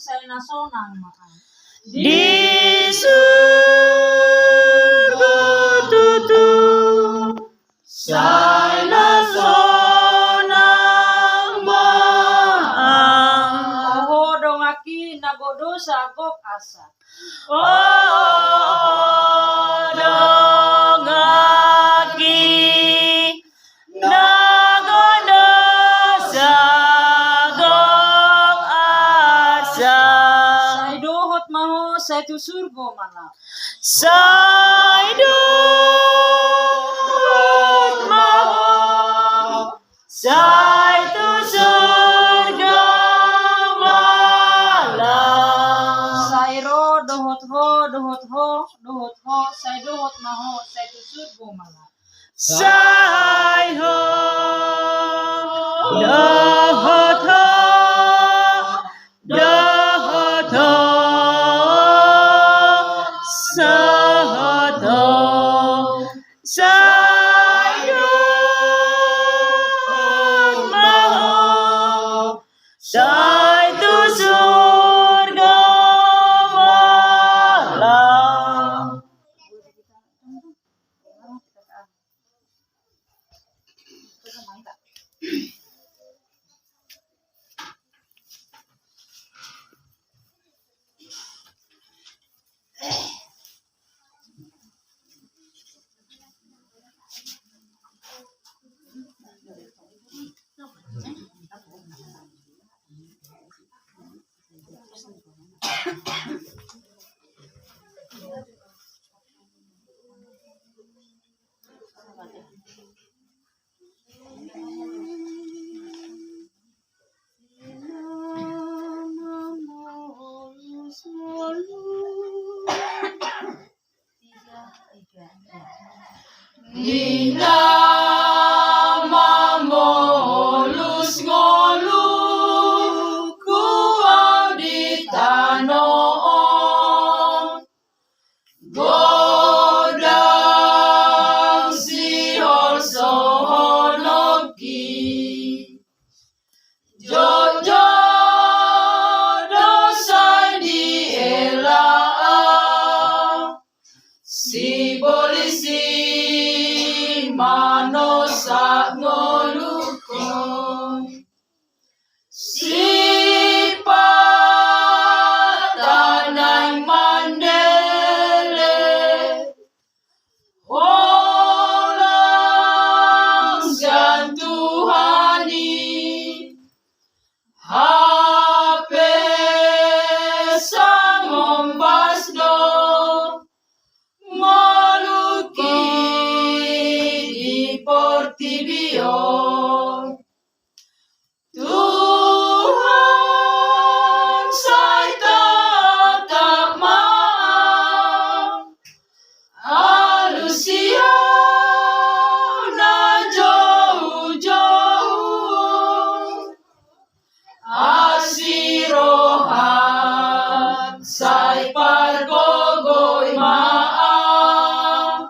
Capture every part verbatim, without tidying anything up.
sai na sonang ma au. Di surgo tutu, sai na sonang ma au. Ho donganki na gok dosa gok asa. O donganki na gok dosa gok asa. Sai dohot ma ho, sai tu surgo ma laho. Sai dohot ma ho, sai tu surgo ma laho. Sai ro dohot ho, dohot ho, dohot ho, sai dohot ma ho, sai tu surgo ma laho. Sai ho dohot ho, dohot ho, dohot ho, sai dohot ma ho, sai tu surgo ma laho. Ninna mamolus ngolungku au di tano on. Godang siholsohononki. Jotjot do sai diela au. Sibolis i manosak ngolungkon. Sipata naeng mandele. Holan sian Tuhan i. Hape sangombas do ngolungki di portibi on. Tuhan, sai tatap ma au, alusi au na joujou. Asi roham sai pargogoi ma au.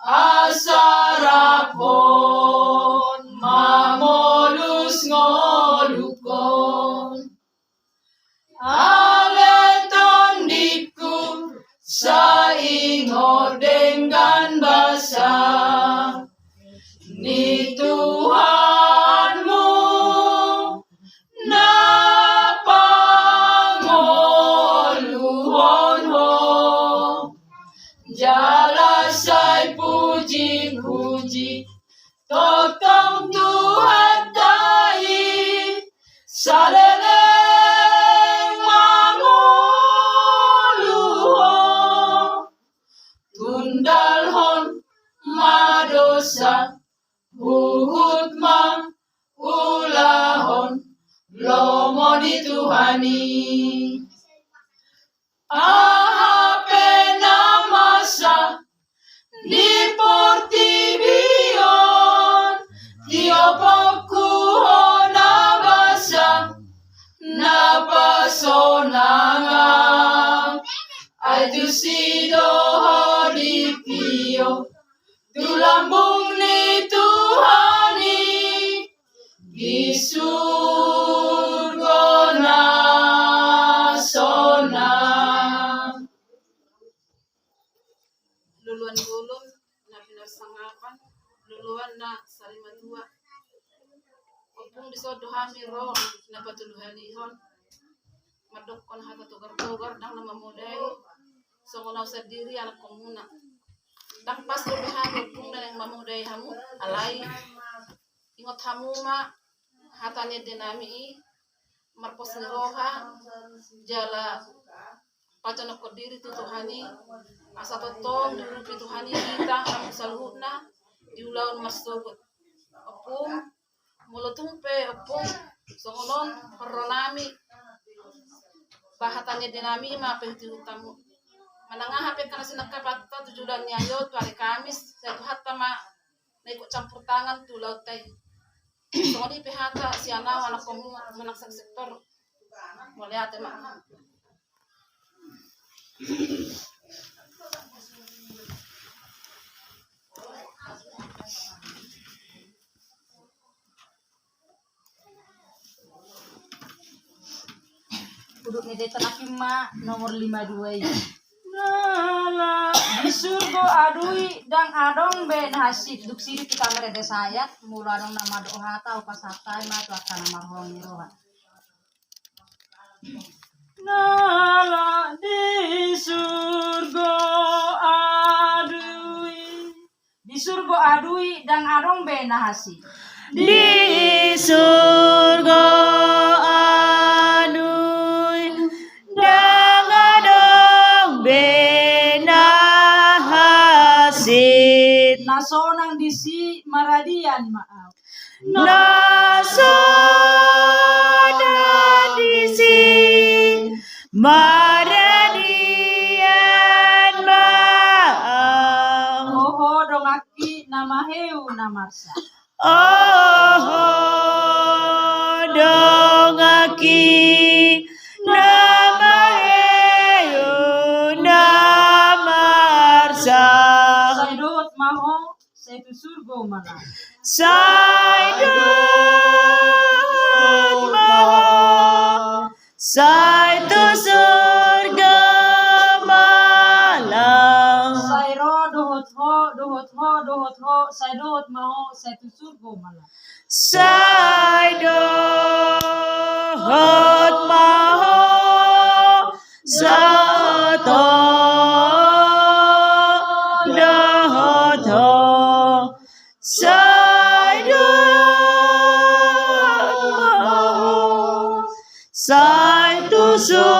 Asa rap hon mamolus ngolungkon. Ale tondingku, sai ingot denggan basa ni Tuhanmu na pangoluhon ho. Jala sai pujipuji tongtong Tuhanta i, saleleng mangolu ho. Tundalhon ma dosa, huhut ma ulahon lomo ni Tuhan i. Aha pe na masa di portibi on, tiop hon tu hona basa na pasonangan, ai tusi do ho dipio tu lambung ni Tuhan i di surgona. Luluan na sari matua. Ompung, dison do hami ro na patoluhalihon mandokkon hata togar-togar, ndang na mamodai songon au sandiri anakkonmuna. Ndang pas do be hami, ompung, na naeng mamodai hamu, alai ingot hamu ma hata ni ende nami i, marpos ni roha jala pajonokkon diri tu Tuhan i, asa tongtong diurupi Tuhan i hita hamu saluhutna di ulaon marsogot. Ompung, molo tung pe, ompung, songon on horro nami, ba hata ni ende nami ma paihutihut hamu. Manang aha pe angka na sinangkapanta tu joloan ni ari on, tu ari Kamis, sai Tuhanta ma na ikut campur tangan tu ulaonta i. Songon i pe hata sian au anakkonmuna manang sektor. Mauliate ma. Udut ni deta naki ma nomor lima dua i. Nala di surgo adui, ndang adong be na hansit. Dung sirip hita marende sayat, molo adong na mandok hata, hupasahat hami ma tu angka na marholong ni roha. Nala di surgo adui. Di surgo adui, ndang adong be na hansit. Di surgo adui, ndang adong be na hansit. Na sonang disi maradian ma au. Na sonang disi maradian ma au. Oho donganki na maheu na marsak. Oho donganki na maheu na marsak. Sai dohot ma ho, sai tu surgo ma laho. Sai dohot ma ho, sai tu surgo ma laho. Sai ro dohot ho, dohot ho, dohot ho, sai dohot ma ho, sai tu surgo ma laho. Sai dohot ma ho, sai dohot ho, sai dohot ma ho, sai tu surgo